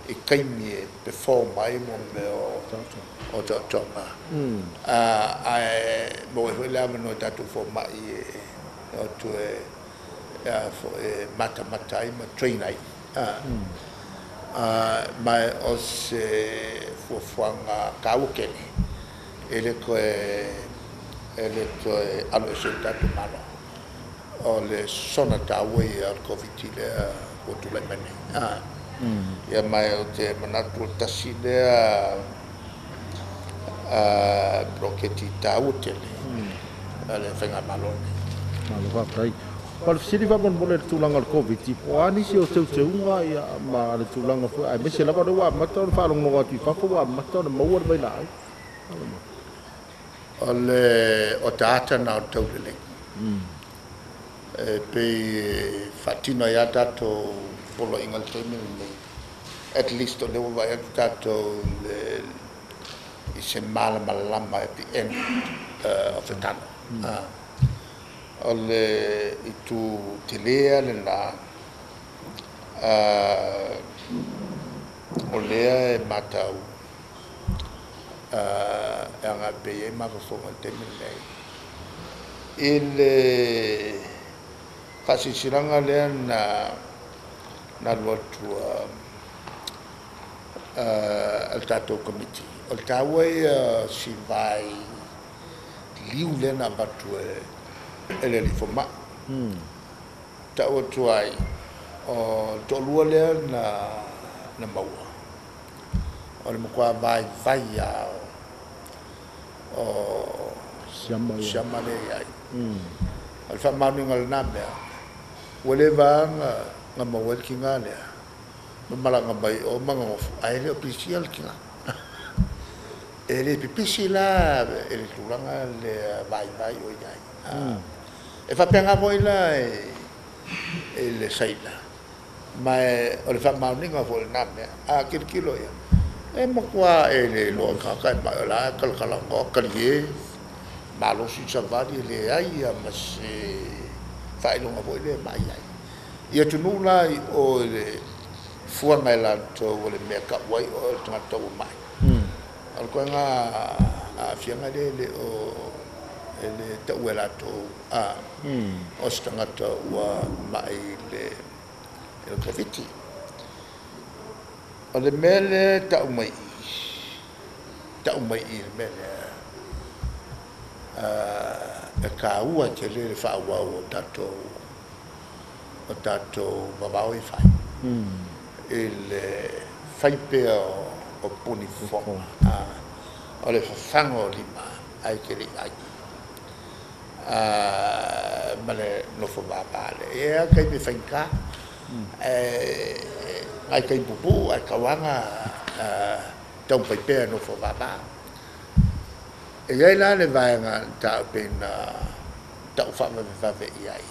i taimi e perform ai mo mea o taotoga, ae maua ai foi le avanoa i tatou fomai e o atu e foi matamata ai ma train ai. Ma o se fuafuaga taua tele e le toe alo ese le tatou Malo. O le sosona taua ia o le Koviti lea ua tulai mai nei. Ia ma ou te manatu o le tasi lea poloketi taua tele a le faigamalo lenei. Malo faafetai. O le fesili faamolemole i le tulaga o le Koviti, po o a nisi o teuteuga ia ma le tulaga foi, aemaise lava o lea ua amata ona faalogologo atu i fafo ua amata ona maua le vailaau. O le otaata na o le taulelei. E pei e faatino ai lava tatou poloaiga i le taimi lenei. At least o lea ua vaai atu tatou i se malamalama at the end of the tunnel. O le itu tele lena, o lea e matau e agai pea i ai mafaufauga i le taimi lenei. I le faasilasilaga lea na alu atu a le tatou Komiti, o le taua ia si vai liu lea na avatu e le alii fomai. Tau atu ai, o le toalua lea na maua, o le matua vaivai lava o siama lea i ai. O le faamaoniga o lena mea, ua leva na maua ai le tiga lea, ma malaga mai o ma nonofo, ae le o pisia le tiga. E le pipisi la e le tulaga lea vaivai o i ai. E faapena foi la e le saila, ma o le faamaoniga foi o lena mea. A tilotilo ia, e matua e le iloa tagata e mai o la e talatalanoa, talie, malosi le savali, e leai lava ma se faailoga foi lea e ma'i ai. I atunuu la i o i le fuaga e latou o le mea tau ai o le tagata ua ma'i. O le koega aafiaga lea e le tau e latou o se tagata ua ma'i i le Koviti. O le mea lea tau mai i le mea lea, e taua tele le faaauau o tatou vavao e fai. I le fai pea o puni fofoga, o le fafaga o lima ae te le i ai. Ma le nofo vava lea. E i ai lava taimi e faigata, nai taimi puupuu ae tauaga taumafai pea e nofo vava. E i ai la le vaega na pei na tau faavavevave i ai.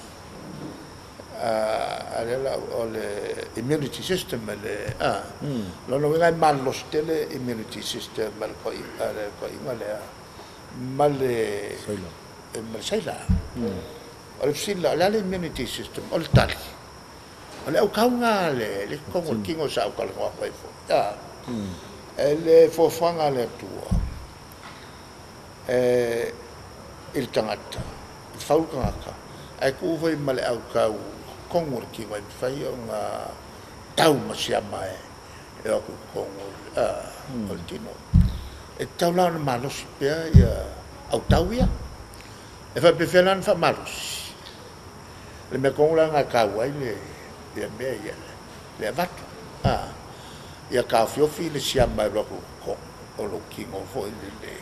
A lea la o le immunity system le lona uiga e malolosi tele immunity system a le toaiga lea ma le saila. O le fesili la, o le a le immunity system? O le tali, o le aukauga le totogo o le tino sa autalanoa atu ai foi. E le fuafuaga a le Atua i le tagata, i fau le tagata, ae tuu foi ma le aukau totonu o le tino e mafai ona tau ma siama e o atu i totonu o le tino. E tatau la ona malosi pea ia autau ia. E faapefea la ona faamalosi. Le mea tonu la na taua ai le mea ia le avatu. Ia taofiofi le siama e alu atu i totonu o lou tino foi lele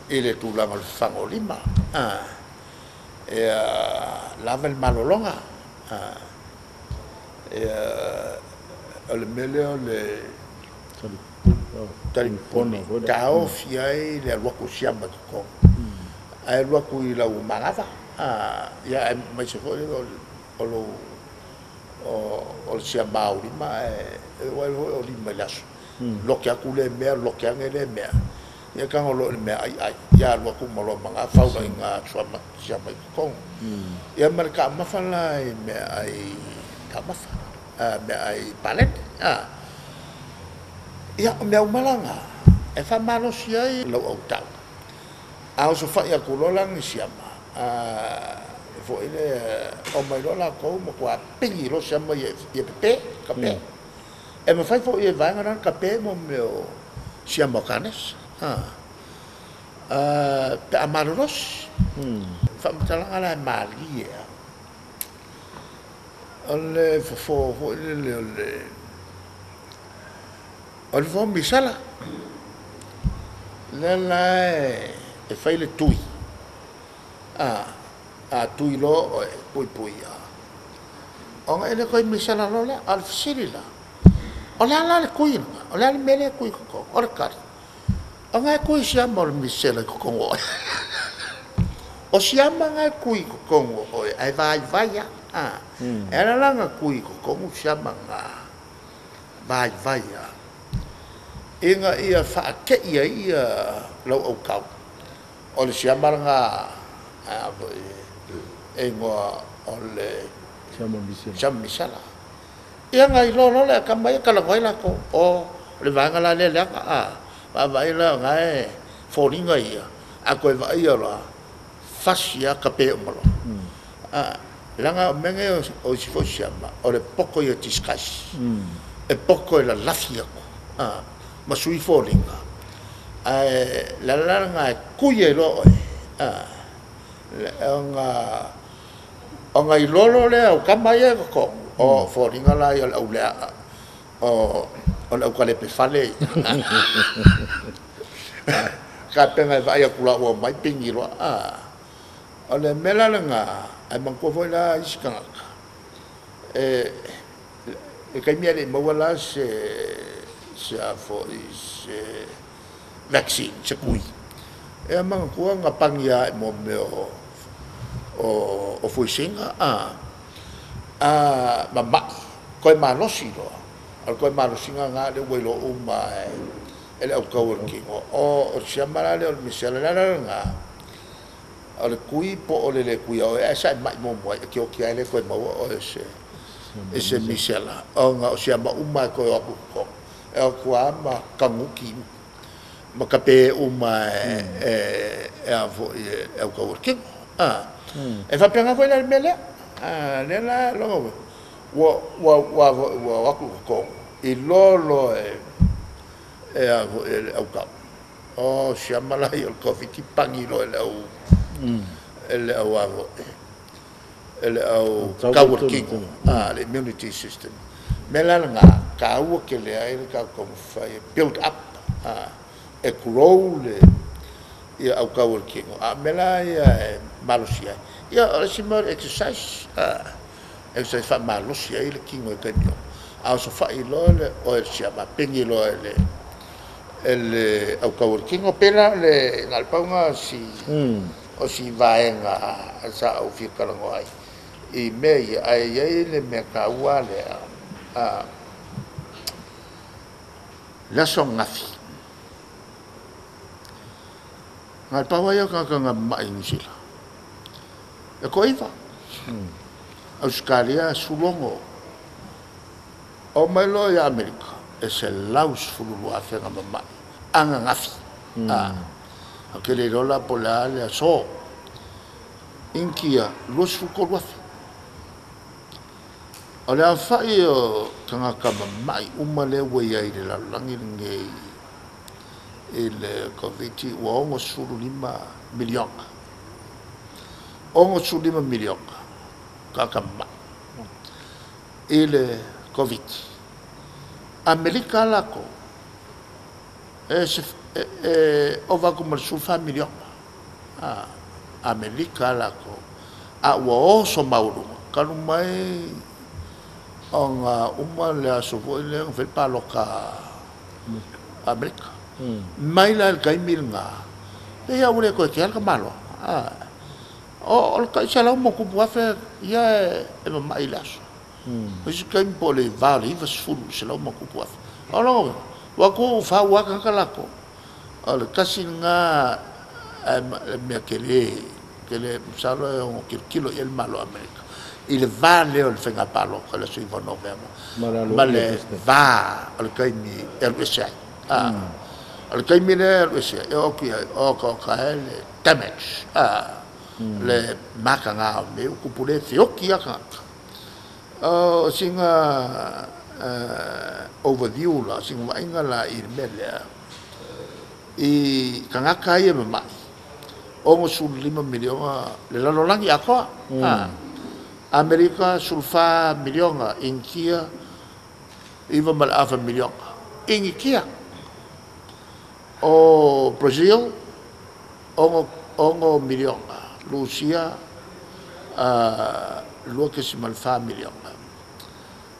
i le tulaga o le fafaga o lima. Ia lava le malologa. O le mea lea o le taliponi taofi ai le alu atu o siama i totonu, ae alu atu i lau manava. Ia aemaise foi o o lou o le siama ou lima ae uai foi o lima i le aso. Loke atu lea mea, loke ane lea mea. Ia tago loa i le mea aiai, ia alu atu ma loa ma na faulaiga siama i totonu. Ia ma le taumafa la i meaai taumafa, meaai paleni. Ia o mea uma la na, e faamalosi ai lau autau. A osofai atu loa la ni siama, foi lea, omai loa latou matua pigi loa siama ia pepe, kape. E mafai foi e vaega na ona kape mo mea o siama o kanesa. Pe a malolosi. Faamatalaga la e malie lava. O le fofo foi lele o le o le fofo misela. Lea la e fai le tui. A tui loa oe puipui lava. Ona e le toe misela loa lea. A o le fesili la, o le a la le tui lena? O le a le mea lea e tui i totonu? O le tali, o na e tui siama o le misela i totonu o oe. O siama na e tui i totonu o oe, ae vaivai lava. E ala la ona tui i totonu siama na vaivai lava, ina ia faatei ai ia lau autau. O le siama lena e igoa o le siama misela. Ia na iloa loa lea e tama ia talanoa ai latou, o le vaega la lea leaga. Vaavaai la o na e foliga ia, a toe vaaia loa, fasi lava kape uma loa. Leaga o mea nei o isi foi siama, o le poto ia disguise. E poto e lalafi atu ma sui foliga. Ae le ala la lena e tui ai loa oe, ona iloa loa lea o tama ia e i totonu, o foliga la ia o le auleaa, o le aukalepe fale ia. Tapena e vaai atu loa ua omai pigi loa. O le mea la lena, ae manatua foi la isi tagata, le taimi ae le i maua la se a foi se vaccine, se tui. E manatua na pani lava i mea o fuesina ma mai, toe malosi loa. O le toe malosiga lena lea ua iloa uma e le autau o le tino. O le siama la lea o le misela, o le ala lena, o le tui po o le le tui a oe, ae sa e mai muamua ai, e te oti lava e le toe maua oe e se misela. Ona o siama uma e toe o atu i totonu. E o atu lava ma kanuti ma kape uma e a foi e autau o le tino. E faapena foi la le mea lea. Lea la logo ua ua ua ua o atu i totonu, iloa loa e a foi e le autau. O siama la ia o le Koviti pani loa e le au e le au a foi e le au tau o le tino, le immunity system. Mea la lena, taua tele ai le tatou taumafai e build up, e grow le ia autau o le tino. A o mea la ia e malosi ai, ia o le isi mea o le exercise, exercise faamalosi ai le tino i taimi uma. A osofai loa le oe i le siama, pigi loa e le autau o le tino. Pe la o le na o le pau lena o si vaega sa ou fia talanoa ai i mea ia, ae i ai le mea taua lea, le aso ananafi. Na o le pau lava ia o tagata na mamai i Niu Sila, e toaiva. Ausetalia 16. O mai loa ia Amerika, e 112,000 na mamai ananafi. Ou te le iloa la po o le a le aso. Initia 23,000. O le aofai o tagata mamai uma lea ua i ai i le lalolagi lenei i le Koviti ua 65 miliona. 65 miliona tagata mamai i le Koviti. Amerika latou e ova atu ma le 14 miliona. Amerika latou a ua oso maualuga talu mai ona uma le aso foi lea na fai le palota a Amerika. Mai la i le taimi lena, pei lava ua le toe kea le tamaloa. O le tai 100 ma tupu afe ia e mama'i i le aso. O isi taimi po o le va o le 90 100 ma tupu afe. O lona uiga, ua tuufau lava tagata latou. O le tasi lena le mea tele tele, masalo e ono tilotilo i ai le Malo o Amerika i le va lea o le faiga palota i le aso 9 o Novema ma le va o le taimi e alu ese ai. O le taimi lea e alu ese ai, e oo atu i ai, o otaota ai le damage, le mataga o mea ua tupu lea e feoti lava tagata. O sina overview la, sina vaaiga la i le mea lea, i tagata ia e mama'i, 65 miliona le lalolagi atoa. Amerika 14 miliona, Initia 9.5 miliona. Initia. O Brazil, 6 miliona. Rusia, 2.4 miliona.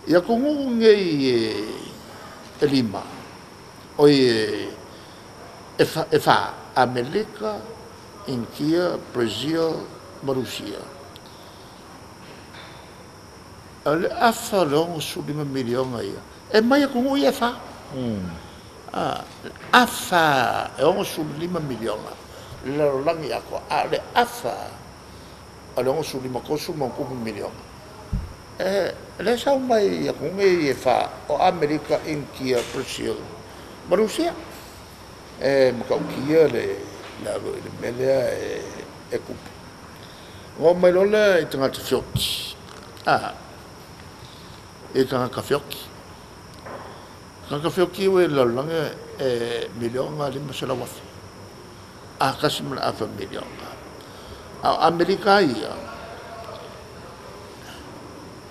Ia atunuu nei e lima, oi e fa, Amerika, Initia, Brazil ma Rusia. O le afa o le 65 miliona ia, e mai atunuu ia e fa. Afa e 65 miliona le lalolagi atoa, a o le afa o le 65 30 ma tupu miliona e lea sau mai atunuu nei e fa, o Amerika, Initia, Brazil ma Rusia. E matautia le alu i le mea lea e tupu. Ona oo mai loa lea i tagata feoti. I tagata feoti. Tagata feoti ua i le lalolagi e 1,5 miliona. 1.5 miliona. A o Amerika ia,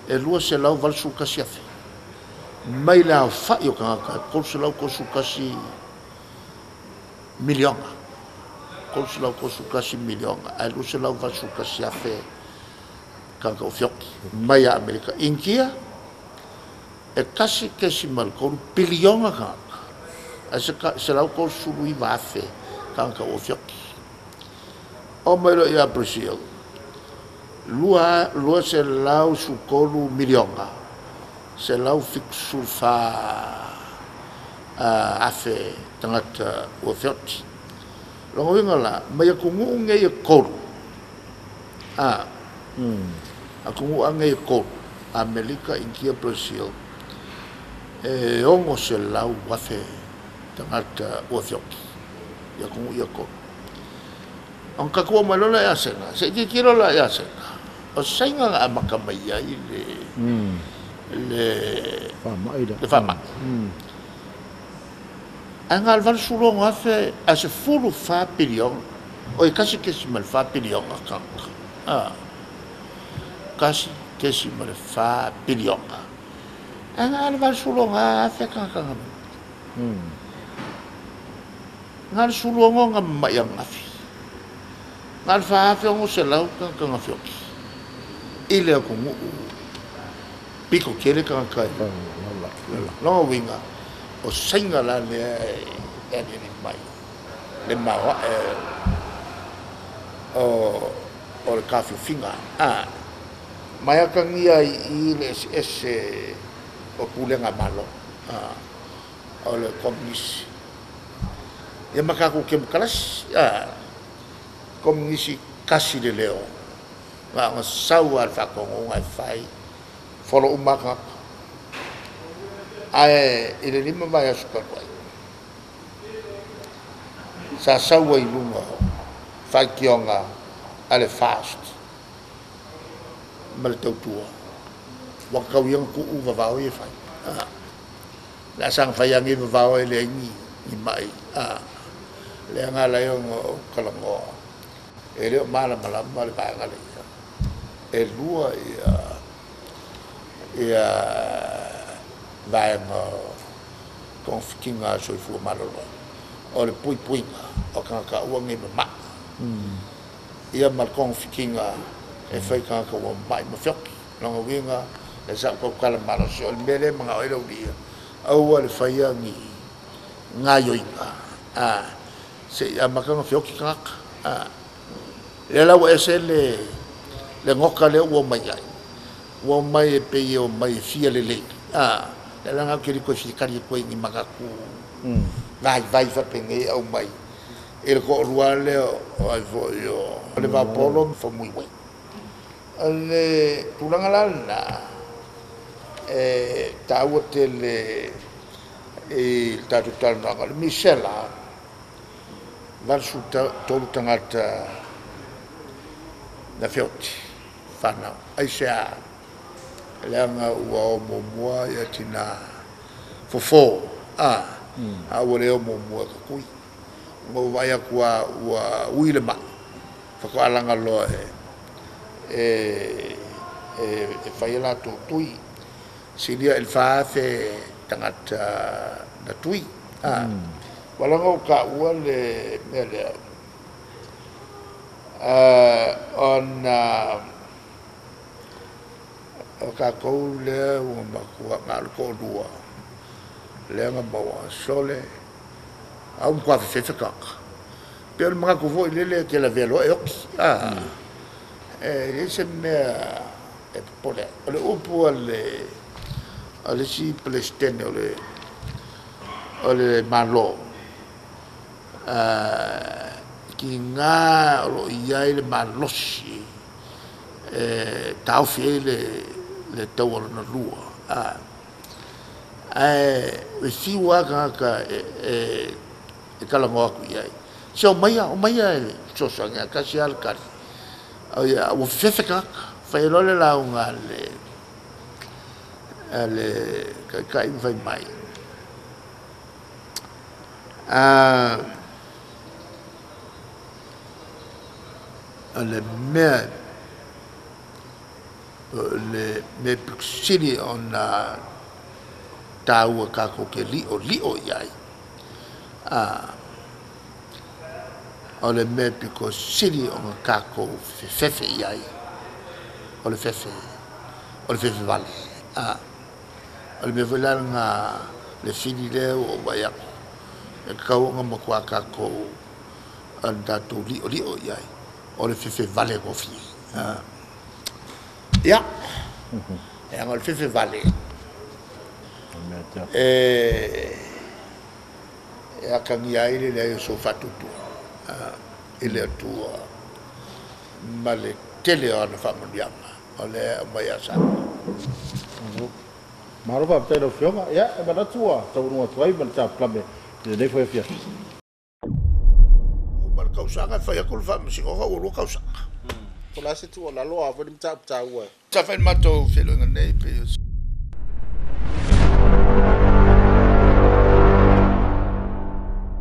e 281 afe. Mai le aofa'i o tagata e 331 miliona. 331 miliona, ae 281 afe tagata o feoti mai a Amerika. Initia, e 1.3 piliona tagata, ae 139 afe tagata ua feoti. O mai loa ia Brazil, 213 miliona, 174 afe tagata ua feoti. Lona uiga la, mai atunuu nei e tolu, atunuu a nei e tolu, Amerika, Initia, Brazil, e 600 afe tagata ua feoti i atunuu ia tolu. Ona tatou oo mai loa lea ia Saina, se i tilotilo la ia Saina. O Saina na amata mai ai le faama'i le faama'i. Ae na o le 86 afe, ae 14 piliona. O e 1.4 piliona tagata. 1.4 piliona. Ae na o le 86 afe tagata na Na o le 16 na mama'i ananafi. Na o le 4,600 tagata na feoti. I le atunuu pito tele tagata e. Lona uiga, o Saina la lea e aliali mai le maoae o le taofiofiga. Mai atagia ai i le eseese o pulega malo o le komunisi. Ia ma tatou kemokarasi, komunisi tasi le leo. Na ona sau lava le faatonuga e fai, folo uma lava tagata. Ae i le 5 vaiaso talu ai, sa sau ai i luga o faitioga a le FAST ma le Tautua, ua tatau ia ona tuu vavao ia e fai. Le a saga fai lava nei vavao e leai ni ma'i. Lea na ala ai ona ou talanoa, e le o malamalama le vaega lea. E lua ia vaega o togafitiga a le soifua maloloina. O le puipuiga o tagata aua nei mama'i. Ia ma le togafitiga e fai i tagata ua mama'i ma feoti. Lona uiga, e sa ou tautala malosi, o le mea lea e manao ai le aualii ia, aua le faia ni gaoioiga, se i amata ona feoti tagata. Lea la ua ese le goka lea ua omai ai. Ua omai e pei e omai e fia lelei. Le ala lena ou te le toe fia tali atu ai i ni manatu vaivai faapenei e aumai i le toalua lea o ai foi o Levaopolo ma Faumuiuai. O le tulaga la lena e taua tele i le tatou talanoaga. O le misela, 83 tagata na feoti fanau. Aisea? Leaga ua o muamua ia tina fofo, a ua le o muamua e tatui. Ua ou vaai atu lava ua ui le mai, faatoa laga loa e fai a latou tui. Silia i le 4,000 tagata na tui. Ua ala ona ou taua le mea lea, ona o tatou lea ua matua na o le toalua lea na maua sole, a ua matua fefefe tagata. Pei o le manatu foi lele e te lavea loa e oti. E leai se mea e popole ai. O le upu a le isi Peresetene o le Malo, tiga o lo o i ai le malosi e taofi ai le taua lona lua. Ae fiu lava tagata e talanoa atu i ai, se omaia, omaia e fesoasoani, ae tasi lava le tali. Ua fefefe tagata, fai ai loa le lauga a le taitai ma fai mai. O le mea pito sili ona taua tatou te li'oli'o i ai, o le mea pito sili ona tatou fefefe i ai, o le fefe vale. O le mea foi la lena le fili lea ua ou vaai atu, e tatau ona matua tatou li'oli'o i ai, o le fefe vale gofie. Ia, leaga o le fefe vale, e atagia ai le leai o sou faatuatua i le Atua ma le tele o ana faamanuiaga o lea e aumai ia Samoa. Malo faafetai lau Afioga. Ia, e manatu ua taunuu atu ai ma le tapakalame i lenei foi afiafi. Uma le tausaga e fai atu le faamasinoga ua 2 tausaga. Po o le a se tuualalo a foi le mataupu taua. Sa fai le matou feiloaiga nei pei o